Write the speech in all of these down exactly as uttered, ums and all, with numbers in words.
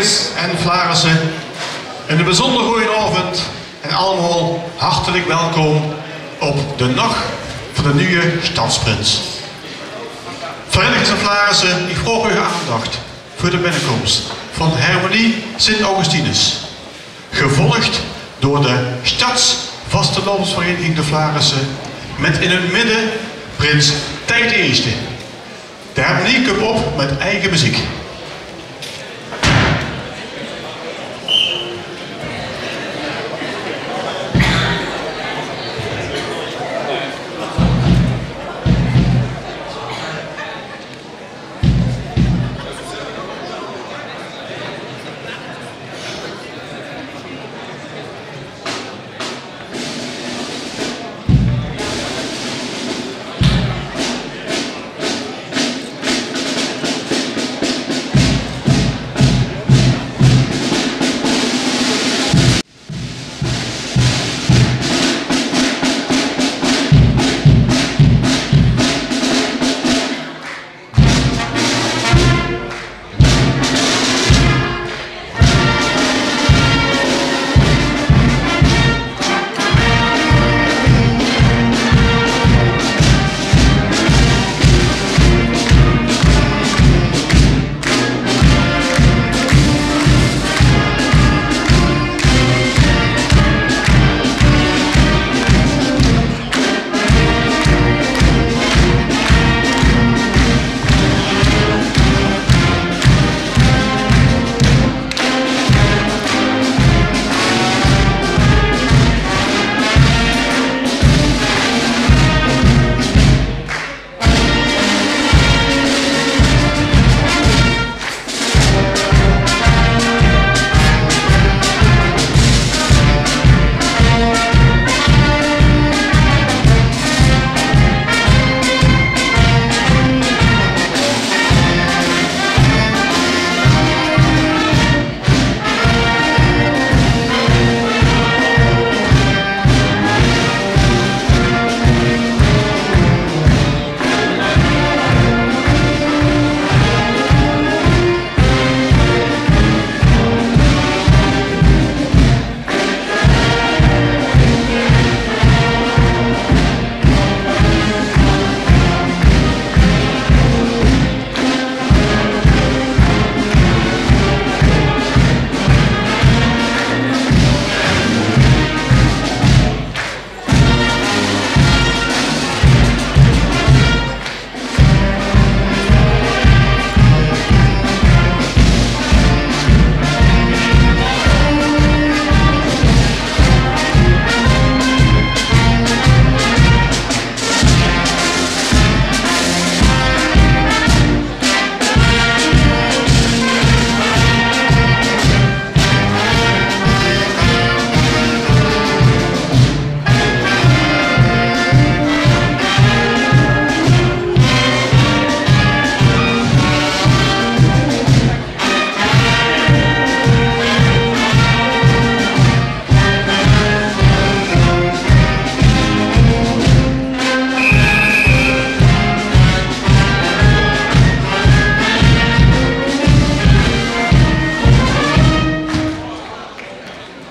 En Flaarisse, 'ne bezunjer goojenaovend en allemaol hartelik welkom op de nach van de nuje stadsprins. Vereinigings en Flaarisse, ich vraog eur aandach veur de binnekoms van Hermenie Sint Augustinus, gevolg door de Stadsvastelaovesvereiniging De Flaarisse, mit in hun midde prins Thei d'n Ierste. De hermenie kump op mit eige meziek.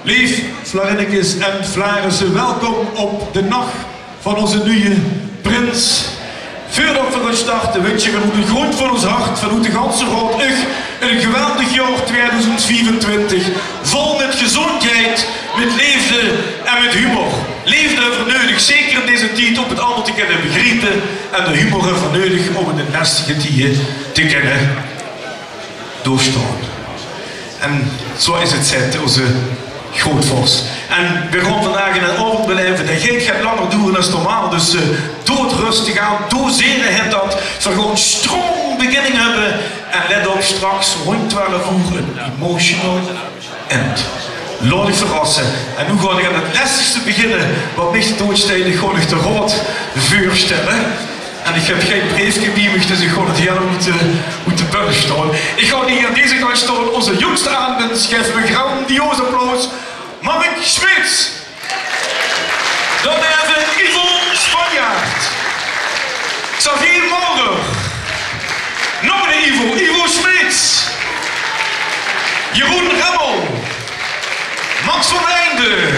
Leef Flaarinnekes en Flaarisse, welkom op de nach van ózze nuje prins. Veurdat v'r gaon starte, winsj ich uch oet de gróndj van ós hart, vanoet de ganse raod, uch ein geweldig jaor twiedoezend viefentwintig, vol mit gezóndjheid, mit leefde en mit humor. Leefde höbbe v'r neudig, zeker in deze tied, óm 't allemaol te kinne begriepe, en de humor höbbe v'r neudig óm in de lestige tieje te kinne doorsjtaon. En zoe is 't, zaet ózze groeatvors. En veer gaon vandaag 'nen aovend belaeve, dae geit get langer doere es normaal. Dus, eh, doot röstig aan, dosere heet dat. Veer gaon stroombeginning höbbe. En let op, straks róndj twelf oer 'n emotional end. Laot uch verrasse. En noe gaon ich aan 't lestigste beginne wat mich te doon steit. Ich gaon uch de raod veursjtelle. En ich höb gein breefke bie mich, dus ich gaon 't hie oet, eh, oet de bölle sjtaon. Ich gaon hie aan deze kantj sjtaon, ózze jóngste aanwinst, gaef 'm ein grandioos applaus, Mark Smeets. Dan höbbe v'r Ivo Spanjaard, Xavier Maurer, nog eine Ivo, Ivo Smeets, Jeroen Remmel, Max van Einde,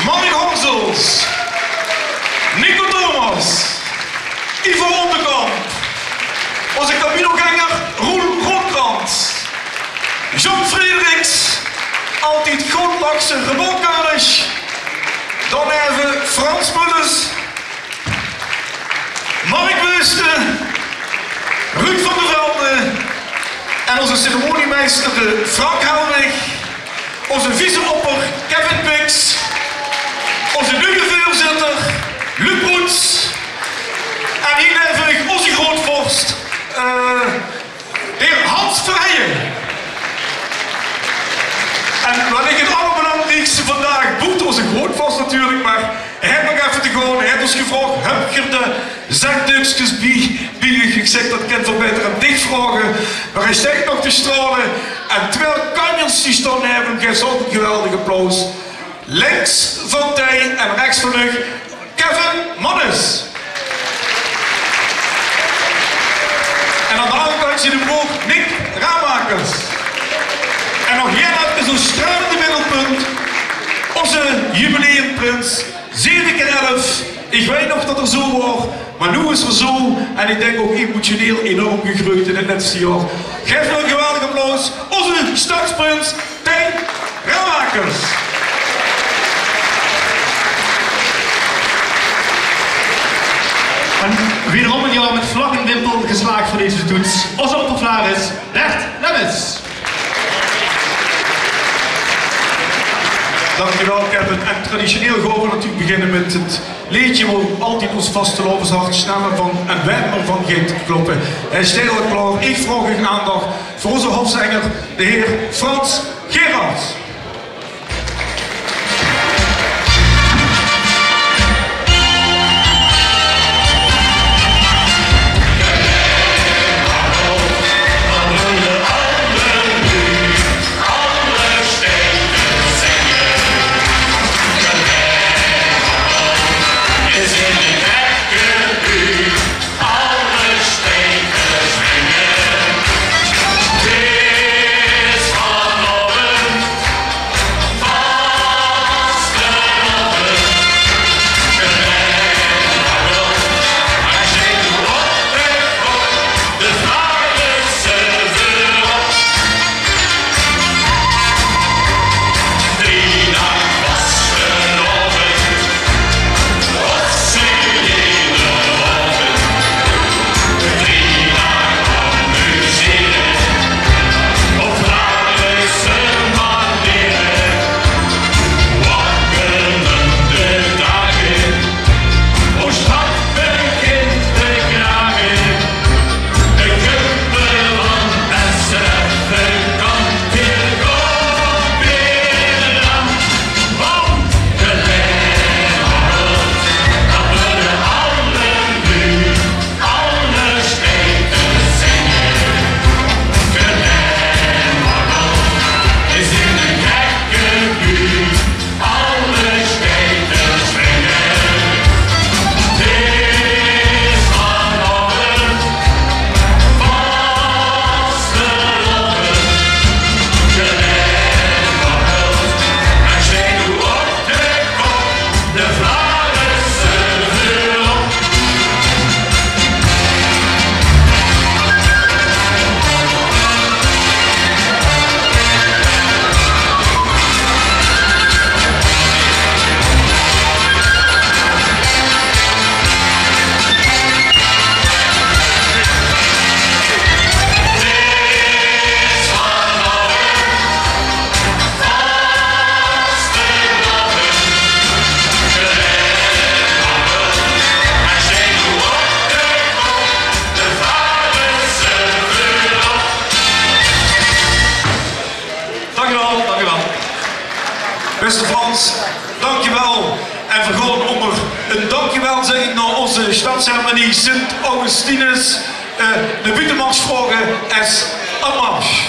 Mark Horzels, Nico Thomas, Ivo Onderkamp, ózze Caminoganger Roel Grootkrans, John Frederiks, altied good lachse Ramon Karnisch, dan effe Frans Mullens, Mark Weusten, Ruud van der Velde en ózze ceremoniemeister, eh, Frank Helwig, ózze vice-opper Kevin Pix, ózze nuuje veurzitter Luc Poets en hie neve mich ózze grootvorst, eh, de heer Hans Verheijen. En wat ich 't allerbelangriekste vandaag, boete ózze grootvorst natuurlik, mer hae haet nog effe te gaon. Hae haet ós gevraog: "Höb geer de zakdökskes bie, bie uch?" Ich zèk: "Dat kènt geer baeter aan dich vraoge." Mer hae steit nog te straole. En twieë kanjers die staon neve häöm, gaef ze ouch ein geweldig applaus. Links van Thei en rechs van uch, Kevin Mannes. En aan de anger kantj zien de broor Nick Ramakers. En nog hieël effe zoe straal in 't middelpunt, ózze jubileumprins, zeve kier elf. Ich weit nog dat 'r zoe waor, mer noe is 'r zoe. En ich dink ouch emotioneel enorm gegreujd in 't lètste jaor. Gaef 'm ein geweldig applaus, ózze stadsprins, Thei Ramakers. En wederom ein jaor mit vlag en wimpel geslaag veur deze toets, ózze opperflaris, Bert Lemmens. Dankjewel, Kevin. En traditioneel gaon v'r natuurlik beginne mit 't leedje wo altied ós vastelaoveshart sneller van en wermer van geit kloppe. Hae steit al klaor. Ich vraog uch aandach veur ózze hofzenger, de heer Frans Gerards. Dankjewel, dankjewel. Beste Frans, dankjewel. En v'r gaon ónger ein dankjewel zègke nao ózze stadsharmonie Sint Augustinus, eh, de buutemars vraoge es opmars.